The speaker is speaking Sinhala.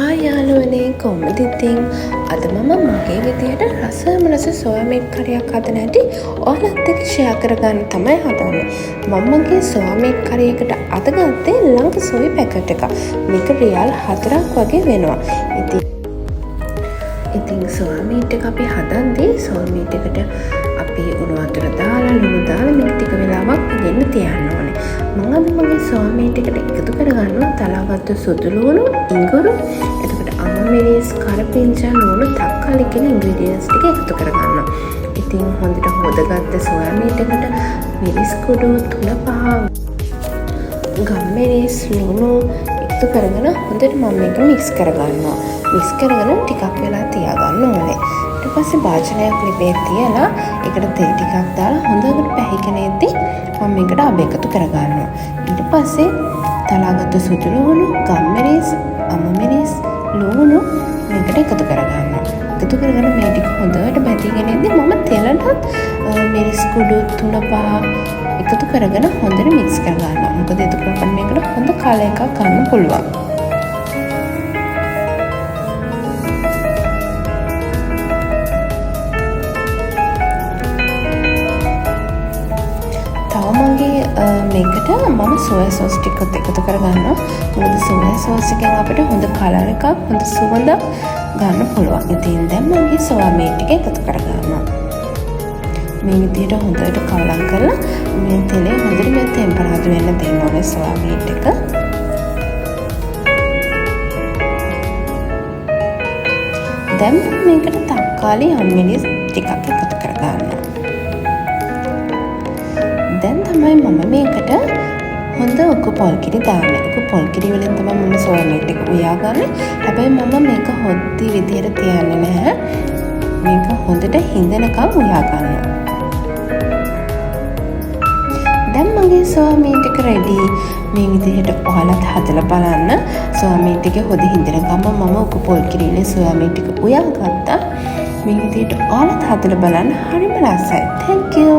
හායි යාළුවනේ, කොහොමද ඉතින්? අද මම මගේ විදියට රසම රස සෝයා මීට් කරයක් හදන හැටි ඔයාලත් එක්ක ෂෙයා කරගන්න තමයි හදන්නේ. මම මගේ සෝයා මීට් කරයකට අද ගත්තේ ලංක සෝයි පැකට් එකක්. මේක රියල් 4ක් වගේ වෙනවා. ඉතින් සෝයා මීට් එක අපි හදද්දී සෝයා මීට් එකට අපි උණු වතුර දාලා ලුණු දාලා මේක ටික වෙලාවක් පිදෙන්න තියන්න ඕනේ. මම අද මගේ සෝයා මීට් එකට එකතු කරගන්නවා තලාගත්තු සුදු ලුණු, ඉඟුරු, එතකොට අමු මිරිස්, කරපිංචා, ලුණු, තක්කාලි කියන ඉන්ග්‍රීඩියන්ට්ස් ටික එකතු කරගන්නවා. ඉතින් හොඳට හොදගත්ත සෝයා මීට් එකට මිරිස් කුඩු 3-5, ගම්මිරිස්, ලුණු එකතු කරගෙන හොඳට මම මේක මික්ස් කරගන්නවා. මික්ස් කරගෙන ටිකක් වෙලා තියාගන්න ඕනේ. ඊට පස්සේ භාජනයක් ලිපේ තියලා ඒකට තෙල් ටිකක් දාලා හොඳට පැහිගෙන එද්දි මම මේකට අබ එකතු කරගන්නවා. ඊට පස්සේ තලාගත්තු සුදු ලුණු, ගම්මිරිස්, අමු මිරිස්, ලුණු මේකට එකතු කරගන්නවා. එකතු කරගෙන මේ ටික හොඳට බැදීගෙන එද්දි මම තෙලටත් මිරිස් කුඩු 3-5 එකතු කරගෙන හොඳට මික්ස් කරගන්නවා. මොකද එතකොට අපිට මේකට හොඳ කලර් එකක් ගන්න පුළුවන්. තව මගේ මේකට මම සෝයා සෝස් ටිකත් එකතු කරගන්නවා. මොකද සෝයා සෝස් එකෙන් අපිට හොඳ කලර් එකක්, හොඳ සුවඳක් ගන්න පුළුවන්. ඉතින් දැන් මගේ සෝයා මීට් ටික එකතු කරගන්නවා. මේ විදිහට හොඳට කවලම් කරලා මේ තෙලේ හොඳට මේ තෙම්පරාදු වෙන්න දෙන්න ඕනේ සෝයා මීට් එක. දැන් මම මේකට තක්කාලි අම්මිරිස් ටිකක් එකතු කරගන්නවා. දැන් තමයි මම මේකට හොඳ උකු පොල් කිරි දාන්නේ. උකු පොල් කිරි වලින් තමයි මම සෝයා මීට් එක උයාගන්නේ. හැබැයි මම මේක හොද්දි විදිහට තියන්නේ නැහැ. මේක හොඳට හිඳෙනකම් උයා ගන්නවා. දැන් මගේ සෝයා මීට් එක රෙඩි. මේ විදිහට ඔයාලත් හදලා බලන්න. සෝයා මීට් එකේ හොද හිඳෙන ගමන් මම උකු පොල් කිරි වලින් සෝයා මීට් එක උයා ගත්තා. මේ විදිහට ඔයාලත් හදලා බලන්න, හරිම රසයි. Thank you.